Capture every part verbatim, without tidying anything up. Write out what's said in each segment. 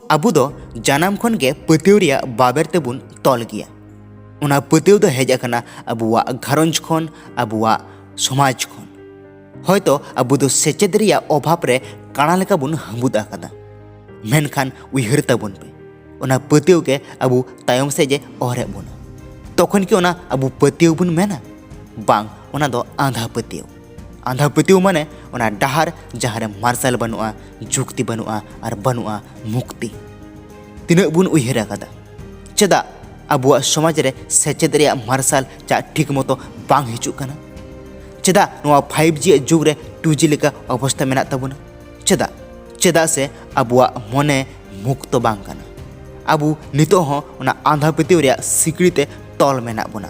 ᱟᱵᱚ ᱫᱚ ᱡᱟᱱᱟᱢ ᱠᱷᱚᱱ ᱜᱮ ᱯᱟᱹᱛᱭᱟᱹᱣ ᱨᱮᱭᱟᱜ ᱵᱟᱵᱮᱨ ᱛᱮᱵᱚᱱ ᱛᱚᱞ ᱜᱮᱭᱟ᱾ ᱚᱱᱟ ᱯᱟᱹᱛᱭᱟᱹᱣ ᱫᱚ ᱦᱮᱡ ᱟᱠᱟᱱᱟ ᱟᱵᱚᱣᱟᱜ ᱜᱷᱟᱨᱚᱸᱡᱽ ᱠᱷᱚᱱ, ᱟᱵᱚᱣᱟᱜ ᱥᱚᱢᱟᱡᱽ ᱠᱷᱚᱱ᱾ ᱦᱚᱭᱛᱚ ᱟᱵᱚ ᱫᱚ ᱥᱮᱪᱮᱫ ᱨᱮᱭᱟᱜ ᱚᱵᱷᱟᱵᱽ ᱨᱮ ᱠᱟᱬᱟ ᱞᱮᱠᱟ ᱵᱚᱱ ᱦᱟᱹᱢᱵᱩᱫ ᱟᱠᱟᱫᱟ, ᱢᱮᱱᱠᱷᱟᱱ ᱩᱭᱦᱟᱹᱨ ᱛᱟᱵᱚᱱ ᱯᱮ, ᱚᱱᱟ ᱯᱟᱹᱛᱭᱟᱹᱣ ᱜᱮ ᱟᱵᱚ ᱛᱟᱭᱚᱢ ᱥᱮᱫ ᱮ ᱚᱨᱮᱫ ᱵᱚᱱᱟ᱾ ᱛᱚᱠᱷᱚᱱ ᱠᱤ ᱚᱱᱟ ᱟᱵᱚ ᱯᱟᱹᱛᱭᱟᱹᱣ ᱵᱚᱱ ᱢᱮᱱᱟ? ᱵᱟᱝ, ᱚᱱᱟ ᱫᱚ ᱟᱸᱫᱷᱟ ᱯᱟᱹᱛᱭᱟᱹᱣ᱾ ᱟᱸᱫᱷᱟ ᱯᱟᱹᱛᱭᱟᱹᱣ ᱢᱟᱱᱮ ᱚᱱᱟ ᱰᱟᱦᱟᱨ ᱡᱟᱦᱟᱸ ᱨᱮ ᱢᱟᱨᱥᱟᱞ ᱵᱟᱹᱱᱩᱜᱼᱟ, ᱡᱩᱠᱛᱤ ᱵᱟᱹᱱᱩᱜᱼᱟ ᱟᱨ ᱵᱟᱹᱱᱩᱜᱼᱟ ᱢᱩᱠᱛᱤ᱾ ᱛᱤᱱᱟᱹᱜ ᱵᱚᱱ ᱩᱭᱦᱟᱹᱨ ᱟᱠᱟᱫᱟ, ᱪᱮᱫᱟᱜ ᱟᱵᱚᱣᱟᱜ ᱥᱚᱢᱟᱡᱽ ᱨᱮ ᱥᱮᱪᱮᱫ ᱨᱮᱭᱟᱜ ᱢᱟᱨᱥᱟᱞ ᱪᱟᱜ ᱴᱷᱤᱠ ᱢᱚᱛᱚ ᱵᱟᱝ ᱦᱤᱡᱩᱜ ᱠᱟᱱᱟ? ᱪᱮᱫᱟᱜ ᱱᱚᱣᱟ ᱯᱷᱟᱭᱤᱵᱷ ᱡᱤ ᱡᱩᱜᱽ ᱨᱮ ᱴᱩ ᱡᱤ ᱞᱮᱠᱟ ᱚᱵᱚᱥᱛᱟ ᱢᱮᱱᱟᱜ ᱛᱟᱵᱚᱱᱟ? ᱪᱮᱫᱟᱜ? ᱪᱮᱫᱟᱜ ᱥᱮ ᱟᱵᱚᱣᱟᱜ ᱢᱚᱱᱮ ᱢᱩᱠᱛᱚ ᱵᱟᱝ ᱠᱟᱱᱟ᱾ ᱟᱵᱚ ᱱᱤᱛᱚᱜ ᱦᱚᱸ ᱚᱱᱟ ᱟᱸᱫᱷᱟ ᱯᱟᱹᱛᱭᱟᱹᱣ ᱨᱮᱭᱟᱜ ᱥᱤᱠᱲᱤ ᱛᱮ ᱛᱚᱞ ᱢᱮᱱᱟᱜ ᱵᱚᱱᱟ᱾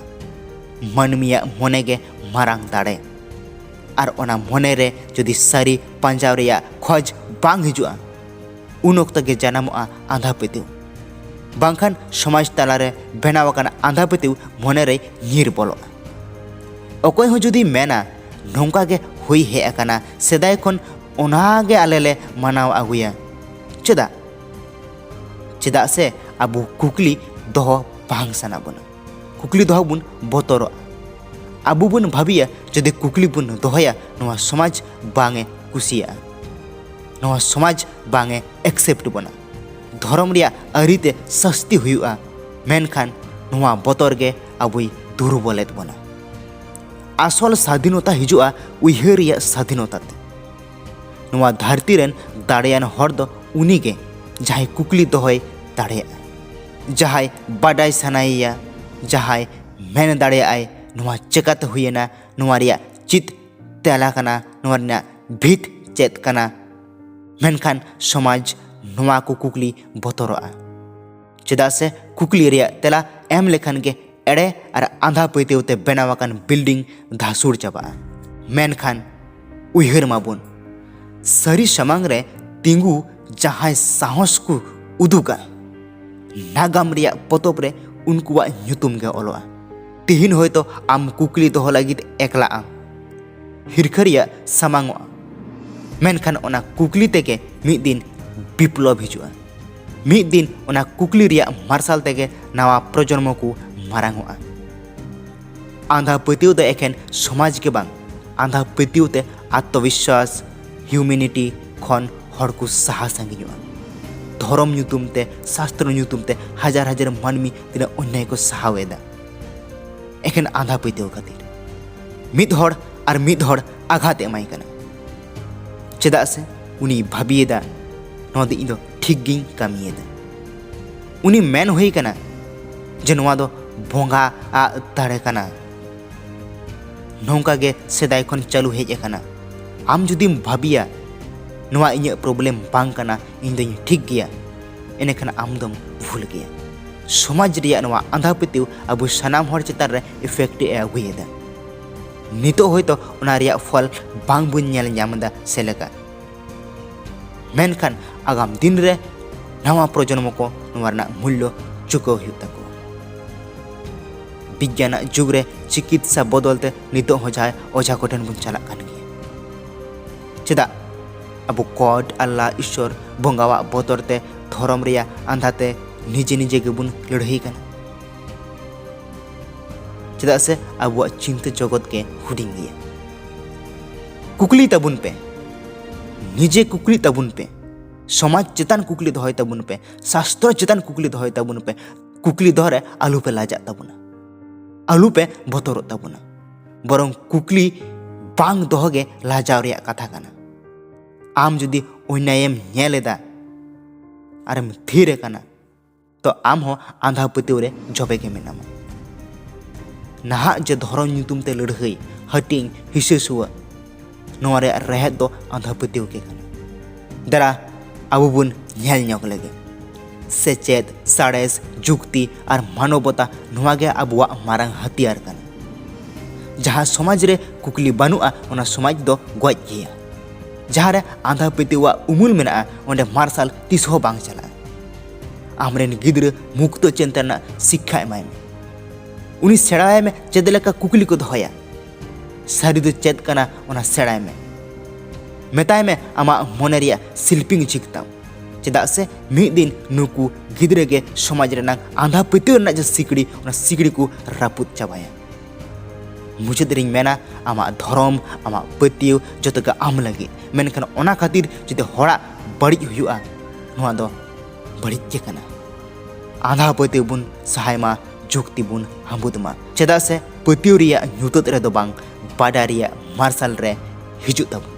ᱢᱟᱹᱱᱢᱤᱭᱟᱜ ᱢᱚᱱᱮ ᱜᱮ ᱢᱟᱨᱟᱝ ᱫᱟᱲᱮ, ᱟᱨ ᱚᱱᱟ ᱢᱚᱱᱮ ᱨᱮ ᱡᱩᱫᱤ ᱥᱟᱹᱨᱤ ᱯᱟᱸᱡᱟᱣ ᱨᱮᱭᱟᱜ ᱠᱷᱚᱡᱽ ᱵᱟᱝ ᱦᱤᱡᱩᱜᱼᱟ, ᱩᱱ ᱚᱠᱛᱚ ᱜᱮ ᱡᱟᱱᱟᱢᱚᱜᱼᱟ ᱟᱸᱫᱷᱟ ᱯᱟᱹᱛᱭᱟᱹᱣ᱾ ᱵᱟᱝᱠᱷᱟᱱ ᱥᱚᱢᱟᱡᱽ ᱛᱟᱞᱟᱨᱮ ᱵᱮᱱᱟᱣ ᱟᱠᱟᱱ ᱟᱸᱫᱷᱟ ᱯᱟᱹᱛᱭᱟᱹᱣ ᱢᱚᱱᱮ ᱨᱮ ᱧᱤᱨ ᱵᱚᱞᱚᱜᱼᱟ᱾ ᱚᱠᱚᱭ ᱦᱚᱸ ᱡᱩᱫᱤ ᱢᱮᱱᱟ, "ᱱᱚᱝᱠᱟ ᱜᱮ ᱦᱩᱭ ᱦᱮᱡ ᱟᱠᱟᱱᱟ, ᱥᱮᱫᱟᱭ ᱠᱷᱚᱱ ᱚᱱᱟ ᱜᱮ ᱟᱞᱮ ᱞᱮ ᱢᱟᱱᱟᱣ ᱟᱹᱜᱩᱭᱟ᱾" ᱪᱮᱫᱟᱜ? ᱪᱮᱫᱟᱜ ᱥᱮ ᱟᱵᱚ ᱠᱩᱠᱞᱤ ᱫᱚᱦᱚ ᱵᱟᱝ ᱥᱟᱱᱟ ᱵᱚᱱᱟ᱾ ᱠᱩᱠᱞᱤ ᱫᱚᱦᱚ ᱵᱚᱱ ᱵᱚᱛᱚᱨᱚᱜᱼᱟ᱾ ᱟᱵᱚ ᱵᱚᱱ ᱵᱷᱟᱹᱵᱤᱭᱟ, ᱡᱩᱫᱤ ᱠᱩᱠᱞᱤ ᱵᱚᱱ ᱫᱚᱦᱚᱭᱟ, ᱱᱚᱣᱟ ᱥᱚᱢᱟᱡᱽ ᱵᱟᱝ ᱮ ᱠᱩᱥᱤᱭᱟᱜᱼᱟ, ᱱᱚᱣᱟ ᱥᱚᱢᱟᱡᱽ ᱵᱟᱝ ᱮ ᱮᱠᱥᱮᱯᱴ ᱵᱚᱱᱟ᱾ ᱫᱷᱚᱨᱚᱢ ᱨᱮᱭᱟᱜ ᱟᱹᱨᱤᱛᱮ ᱥᱟᱹᱥᱛᱤ ᱦᱩᱭᱩᱜᱼᱟ, ᱢᱮᱱᱠᱷᱟᱱ ᱱᱚᱣᱟ ᱵᱚᱛᱚᱨ ᱜᱮ ᱟᱵᱚᱭ ᱫᱩᱨᱵᱚᱞᱮᱫ ᱵᱚᱱᱟ᱾ ᱟᱥᱚᱞ ᱥᱟᱫᱷᱤᱱᱚᱛᱟ ᱦᱤᱡᱩᱜᱼᱟ ᱩᱭᱦᱟᱹᱨ ᱨᱮᱭᱟᱜ ᱥᱟᱫᱷᱤᱱᱚᱛᱟ ᱛᱮ᱾ ᱱᱚᱣᱟ ᱫᱷᱟᱹᱨᱛᱤ ᱨᱮᱱ ᱫᱟᱲᱮᱭᱟᱱ ᱦᱚᱲ ᱫᱚ ᱩᱱᱤ ᱜᱮ, ᱡᱟᱦᱟᱸᱭ ᱠᱩᱠᱞᱤ ᱫᱚᱦᱚᱭ ᱫᱟᱲᱮᱭᱟᱜᱼᱟ, ᱡᱟᱦᱟᱸᱭ ᱵᱟᱰᱟᱭ ᱥᱟᱱᱟᱭᱮᱭᱟ, ᱡᱟᱦᱟᱸᱭ ᱢᱮᱱ ᱫᱟᱲᱮᱭᱟᱜᱼᱟᱭ, "ᱱᱚᱣᱟ ᱪᱮᱠᱟᱛᱮ ᱦᱩᱭᱮᱱᱟ? ᱱᱚᱣᱟ ᱨᱮᱭᱟᱜ ᱪᱮᱫ ᱛᱮᱞᱟ ᱠᱟᱱᱟ? ᱱᱚᱣᱟ ᱨᱮᱱᱟᱜ ᱵᱷᱤᱛ ᱪᱮᱫ ᱠᱟᱱᱟ?" ᱢᱮᱱᱠᱷᱟᱱ ᱥᱚᱢᱟᱡᱽ ᱱᱚᱣᱟ ᱠᱚ ᱠᱩᱠᱞᱤ ᱵᱚᱛᱚᱨᱚᱜᱼᱟ, ᱪᱮᱫᱟᱜ ᱥᱮ ᱠᱩᱠᱞᱤ ᱨᱮᱭᱟᱜ ᱛᱮᱞᱟ ᱮᱢ ᱞᱮᱠᱷᱟᱱ ᱜᱮ ᱮᱲᱮ ᱟᱨ ᱟᱸᱫᱷᱟ ᱯᱟᱹᱛᱭᱟᱹᱣ ᱛᱮ ᱵᱮᱱᱟᱣ ᱟᱠᱟᱱ ᱵᱤᱞᱰᱤᱝ ᱫᱷᱟᱥᱩᱲ ᱪᱟᱵᱟᱜᱼᱟ᱾ ᱢᱮᱱᱠᱷᱟᱱ ᱩᱭᱦᱟᱹᱨ ᱢᱟᱵᱚᱱ, ᱥᱟᱹᱨᱤ ᱥᱟᱢᱟᱝ ᱨᱮ ᱛᱤᱸᱜᱩ ᱡᱟᱦᱟᱸᱭ ᱥᱟᱦᱚᱥ ᱠᱚ ᱩᱫᱩᱜᱟ, ᱱᱟᱜᱟᱢ ᱨᱮᱭᱟᱜ ᱯᱚᱛᱚᱵ ᱨᱮ ᱩᱱᱠᱩᱣᱟᱜ ᱧᱩᱛᱩᱢ ᱜᱮ ᱚᱞᱚᱜᱼᱟ᱾ ᱛᱤᱦᱤᱧ ᱦᱚᱭᱛᱚ ᱟᱢ ᱠᱩᱠᱞᱤ ᱫᱚᱦᱚ ᱞᱟᱹᱜᱤᱫ ᱮᱠᱞᱟᱜ ᱟᱢ, ᱦᱤᱨᱠᱷᱟᱹ ᱨᱮᱭᱟᱜ ᱥᱟᱢᱟᱝᱚᱜᱼᱟ, ᱢᱮᱱᱠᱷᱟᱱ ᱚᱱᱟ ᱠᱩᱠᱞᱤ ᱛᱮᱜᱮ ᱢᱤᱫ ᱫᱤᱱ ᱵᱤᱯᱞᱚᱵ ᱦᱤᱡᱩᱜᱼᱟ᱾ ᱢᱤᱫ ᱫᱤᱱ ᱚᱱᱟ ᱠᱩᱠᱞᱤ ᱨᱮᱭᱟᱜ ᱢᱟᱨᱥᱟᱞ ᱛᱮᱜᱮ ᱱᱟᱣᱟ ᱯᱨᱚᱡᱚᱱᱢᱚ ᱠᱚ ᱢᱟᱨᱟᱝᱚᱜᱼᱟ᱾ ᱟᱸᱫᱷᱟ ᱯᱟᱹᱛᱭᱟᱹᱣ ᱫᱚ ᱮᱠᱷᱮᱱ ᱥᱚᱢᱟᱡᱽ ᱜᱮ ᱵᱟᱝ, ᱟᱸᱫᱷᱟ ᱯᱟᱹᱛᱭᱟᱹᱣ ᱛᱮ ᱟᱛᱢᱚᱵᱤᱥᱣᱟᱥ, ᱦᱤᱭᱩᱢᱮᱱᱤᱴᱤ ᱠᱷᱚᱱ ᱦᱚᱲ ᱠᱚ ᱥᱟᱦᱟ ᱥᱟᱺᱜᱤᱧᱚᱜᱼᱟ᱾ ᱫᱷᱚᱨᱚᱢ ᱧᱩᱛᱩᱢ ᱛᱮ, ᱥᱟᱥᱛᱨᱚ ᱧᱩᱛᱩᱢ ᱛᱮ ᱦᱟᱡᱟᱨ ᱦᱟᱡᱟᱨ ᱢᱟᱹᱱᱢᱤ ᱛᱤᱱᱟᱹᱜ ᱚᱱᱱᱭᱟᱭ ᱠᱚ ᱥᱟᱦᱟᱣ ᱮᱫᱟ, ᱮᱠᱷᱮᱱ ᱟᱸᱫᱷᱟ ᱯᱟᱹᱛᱭᱟᱹᱣ ᱠᱷᱟᱹᱛᱤᱨ᱾ ᱢᱤᱫ ᱦᱚᱲ ᱟᱨ ᱢᱤᱫ ᱦᱚᱲ ᱟᱜᱷᱟᱛ ᱮ ᱮᱢᱟᱭ ᱠᱟᱱᱟ, ᱪᱮᱫᱟᱜ ᱥᱮ ᱩᱱᱤᱭ ᱵᱷᱟᱹᱵᱤᱭᱮᱫᱟ, ᱱᱚᱣᱟ ᱫᱚ ᱤᱧ ᱫᱚ ᱴᱷᱤᱠ ᱜᱤᱧ ᱠᱟᱹᱢᱤᱭᱮᱫᱟ᱾ ᱩᱱᱤ ᱢᱮᱱ ᱦᱩᱭ ᱠᱟᱱᱟ ᱡᱮ ᱱᱚᱣᱟ ᱫᱚ ᱵᱚᱸᱜᱟ ᱟᱜ ᱫᱟᱲᱮ ᱠᱟᱱᱟ᱾ ᱱᱚᱝᱠᱟ ᱜᱮ ᱥᱮᱫᱟᱭ ᱠᱷᱚᱱ ᱪᱟᱹᱞᱩ ᱦᱮᱡ ᱟᱠᱟᱱᱟ᱾ ᱟᱢ ᱡᱩᱫᱤᱢ ᱵᱷᱟᱹᱵᱤᱭᱟ, ᱱᱚᱣᱟ ᱤᱧᱟᱹᱜ ᱯᱨᱚᱵᱞᱮᱢ ᱵᱟᱝ ᱠᱟᱱᱟ, ᱤᱧ ᱫᱚᱧ ᱴᱷᱤᱠ ᱜᱮᱭᱟ, ᱮᱱᱮᱠᱷᱟᱱ ᱟᱢ ᱫᱚᱢ ᱵᱷᱩᱞ ᱜᱮᱭᱟ᱾ ᱥᱚᱢᱟᱡᱽ ᱨᱮᱭᱟᱜ ᱱᱚᱣᱟ ᱟᱸᱫᱷᱟ ᱯᱟᱹᱛᱭᱟᱹᱣ ᱟᱵᱚ ᱥᱟᱱᱟᱢ ᱦᱚᱲ ᱪᱮᱛᱟᱱ ᱨᱮ ᱤᱯᱷᱮᱠᱴ ᱮ ᱟᱹᱜᱩᱭᱮᱫᱟ᱾ ᱱᱤᱛᱚᱜ ᱦᱚᱭᱛᱚ ᱚᱱᱟ ᱨᱮᱭᱟᱜ ᱯᱷᱚᱞ ᱵᱟᱝ ᱵᱚᱱ ᱧᱮᱞ ᱧᱟᱢ ᱮᱫᱟ ᱥᱮ ᱞᱮᱠᱟ, ᱢᱮᱱᱠᱷᱟᱱ ᱟᱜᱟᱢ ᱫᱤᱱ ᱨᱮ ᱱᱟᱣᱟ ᱯᱨᱚᱡᱚᱱᱢᱚ ᱠᱚ ᱱᱚᱣᱟ ᱨᱮᱱᱟᱜ ᱢᱩᱞᱞᱚ ᱪᱩᱠᱟᱹᱣ ᱦᱩᱭᱩᱜ ᱛᱟᱠᱚᱣᱟ᱾ ᱵᱤᱜᱽᱜᱟᱱᱟᱜ ᱡᱩᱜᱽ ᱨᱮ ᱪᱤᱠᱤᱛᱥᱟ ᱵᱚᱫᱚᱞ ᱛᱮ ᱱᱤᱛᱚᱜ ᱦᱚᱸ ᱡᱟᱦᱟᱸᱭ ᱚᱡᱷᱟ ᱠᱚᱴᱷᱮᱱ ᱵᱚᱱ ᱪᱟᱞᱟᱜ ᱠᱟᱱ ᱜᱮᱭᱟ᱾ ᱪᱮᱫᱟᱜ ᱟᱵᱚ ᱜᱚᱰ, ᱟᱞᱞᱟ, ᱤᱥᱥᱚᱨ, ᱵᱚᱸᱜᱟᱣᱟᱜ ᱵᱚᱛᱚᱨ ᱛᱮ, ᱫᱷᱚᱨᱚᱢ ᱨᱮᱭᱟᱜ ᱟᱸᱫᱷᱟ ᱛᱮ ᱱᱤᱡᱮ ᱱᱤᱡᱮ ᱜᱮᱵᱚᱱ ᱞᱟᱹᱲᱦᱟᱹᱭ ᱠᱟᱱᱟ? ᱪᱮᱫᱟᱜ ᱥᱮ ᱟᱵᱚᱣᱟᱜ ᱪᱤᱱᱛᱟᱹ ᱡᱚᱜᱚᱛ ᱜᱮ ᱦᱩᱰᱤᱧ ᱜᱮᱭᱟ᱾ ᱠᱩᱠᱞᱤ ᱛᱟᱵᱚᱱ ᱯᱮ, ᱱᱤᱡᱮ ᱠᱩᱠᱞᱤ ᱛᱟᱵᱚᱱ ᱯᱮ, ᱥᱚᱢᱟᱡᱽ ᱪᱮᱛᱟᱱ ᱠᱩᱠᱞᱤ ᱫᱚᱦᱚᱭ ᱛᱟᱵᱚᱱ ᱯᱮ, ᱥᱟᱥᱛᱨᱚ ᱪᱮᱛᱟᱱ ᱠᱩᱠᱞᱤ ᱫᱚᱦᱚᱭ ᱛᱟᱵᱚᱱ ᱯᱮ᱾ ᱠᱩᱠᱞᱤ ᱫᱚᱦᱚ ᱨᱮ ᱟᱞᱚ ᱯᱮ ᱞᱟᱡᱟᱜ ᱛᱟᱵᱚᱱᱟ, ᱟᱞᱚ ᱯᱮ ᱵᱚᱛᱚᱨᱚᱜ ᱛᱟᱵᱚᱱᱟ᱾ ᱵᱚᱨᱚᱝ ᱠᱩᱠᱞᱤ ᱵᱟᱝ ᱫᱚᱦᱚ ᱜᱮ ᱞᱟᱡᱟᱣ ᱨᱮᱭᱟᱜ ᱠᱟᱛᱷᱟ ᱠᱟᱱᱟ᱾ ᱟᱢ ᱡᱩᱫᱤ ᱚᱱᱱᱭᱟᱭᱮᱢ ᱧᱮᱞ ᱮᱫᱟ ᱟᱨᱮᱢ ᱛᱷᱤᱨ ᱟᱠᱟᱱᱟ, ᱛᱚ ᱟᱢ ᱦᱚᱸ ᱟᱸᱫᱷᱟ ᱯᱟᱹᱛᱭᱟᱹᱣ ᱨᱮ ᱡᱚᱵᱮ ᱜᱮ ᱢᱮᱱᱟᱢᱟ᱾ ᱱᱟᱦᱟᱜ ᱡᱮ ᱫᱷᱚᱨᱚᱢ ᱧᱩᱛᱩᱢ ᱛᱮ ᱞᱟᱹᱲᱦᱟᱹᱭ, ᱦᱟᱹᱴᱤᱧ, ᱦᱤᱥᱟᱹ ᱥᱩᱣᱟᱹ, ᱱᱚᱣᱟ ᱨᱮᱭᱟᱜ ᱨᱮᱦᱮᱫ ᱫᱚ ᱟᱸᱫᱷᱟ ᱯᱟᱹᱛᱭᱟᱹᱣ ᱜᱮ ᱠᱟᱱᱟ᱾ ᱫᱮᱞᱟ ᱟᱵᱚ ᱵᱚᱱ ᱧᱮᱞ ᱧᱚᱜ ᱞᱮᱜᱮ, ᱥᱮᱪᱮᱫ, ᱥᱟᱬᱮᱥ, ᱡᱩᱠᱛᱤ ᱟᱨ ᱢᱟᱱᱚᱵᱚᱛᱟ, ᱱᱚᱣᱟ ᱜᱮ ᱟᱵᱚᱣᱟᱜ ᱢᱟᱨᱟᱝ ᱦᱟᱹᱛᱤᱭᱟᱨ ᱠᱟᱱᱟ᱾ ᱡᱟᱦᱟᱸ ᱥᱚᱢᱟᱡᱽ ᱨᱮ ᱠᱩᱠᱞᱤ ᱵᱟᱹᱱᱩᱜᱼᱟ, ᱚᱱᱟ ᱥᱚᱢᱟᱡᱽ ᱫᱚ ᱜᱚᱡ ᱜᱮᱭᱟ᱾ ᱡᱟᱦᱟᱸ ᱨᱮ ᱟᱸᱫᱷᱟ ᱯᱟᱹᱛᱭᱟᱹᱣᱟᱜ ᱩᱢᱩᱞ ᱢᱮᱱᱟᱜᱼᱟ, ᱚᱸᱰᱮ ᱢᱟᱨᱥᱟᱞ ᱛᱤᱥ ᱦᱚᱸ ᱵᱟᱝ ᱪᱟᱞᱟᱜᱼᱟ᱾ ᱟᱢᱨᱮᱱ ᱜᱤᱫᱽᱨᱟᱹ ᱢᱩᱠᱛᱚ ᱪᱤᱱᱛᱟᱹ ᱨᱮᱱᱟᱜ ᱥᱤᱠᱠᱷᱟ ᱮᱢᱟᱭ ᱢᱮ᱾ ᱩᱱᱤ ᱥᱮᱬᱟᱭ ᱢᱮ ᱪᱮᱫ ᱞᱮᱠᱟ ᱠᱩᱠᱞᱤ ᱠᱚ ᱫᱚᱦᱚᱭᱟ᱾ ᱥᱟᱹᱨᱤ ᱫᱚ ᱪᱮᱫ ᱠᱟᱱᱟ, ᱚᱱᱟ ᱥᱮᱬᱟᱭ ᱢᱮ᱾ ᱢᱮᱛᱟᱭ ᱢᱮ ᱟᱢᱟᱜ ᱢᱚᱱᱮ ᱨᱮᱭᱟᱜ ᱥᱤᱞᱯᱤᱧ ᱡᱷᱤᱠ ᱛᱟᱢ᱾ ᱪᱮᱫᱟᱜ ᱥᱮ ᱢᱤᱫ ᱫᱤᱱ ᱱᱩᱠᱩ ᱜᱤᱫᱽᱨᱟᱹ ᱜᱮ ᱥᱚᱢᱟᱡᱽ ᱨᱮᱱᱟᱜ ᱟᱸᱫᱷᱟ ᱯᱟᱹᱛᱭᱟᱹᱣ ᱨᱮᱱᱟᱜ ᱡᱟᱦᱟᱸ ᱥᱤᱠᱲᱤ, ᱚᱱᱟ ᱥᱤᱠᱲᱤ ᱠᱚ ᱨᱟᱹᱯᱩᱫ ᱪᱟᱵᱟᱭᱟ᱾ ᱢᱩᱪᱟᱹᱫ ᱨᱤᱧ ᱢᱮᱱᱟ, ᱟᱢᱟᱜ ᱫᱷᱚᱨᱚᱢ, ᱟᱢᱟᱜ ᱯᱟᱹᱛᱭᱟᱹᱣ ᱡᱚᱛᱚ ᱜᱮ ᱟᱢ ᱞᱟᱹᱜᱤᱫ, ᱢᱮᱱᱠᱷᱟᱱ ᱚᱱᱟ ᱠᱷᱟᱹᱛᱤᱨ ᱡᱩᱫᱤ ᱦᱚᱲᱟᱜ ᱵᱟᱹᱲᱤᱡ ᱦᱩᱭᱩᱜᱼᱟ, ᱱᱚᱣᱟ ᱫᱚ ᱵᱟᱹᱲᱤᱡ ᱜᱮ ᱠᱟᱱᱟ᱾ ᱟᱸᱫᱷᱟ ᱯᱟᱹᱛᱭᱟᱹᱣ ᱵᱚᱱ ᱥᱟᱦᱟᱭ ᱢᱟ, ᱡᱩᱠᱛᱤ ᱵᱚᱱ ᱦᱟᱹᱢᱵᱩᱫ ᱢᱟ, ᱪᱮᱫᱟᱜ ᱥᱮ ᱯᱟᱹᱛᱭᱟᱹᱣ ᱨᱮᱭᱟᱜ ᱧᱩᱛᱟᱹᱛ ᱨᱮᱫᱚ ᱵᱟᱝ, ᱵᱟᱰᱟᱭ ᱨᱮᱭᱟᱜ ᱢᱟᱨᱥᱟᱞ ᱨᱮ ᱦᱤᱡᱩᱜ ᱛᱟᱵᱚᱱ᱾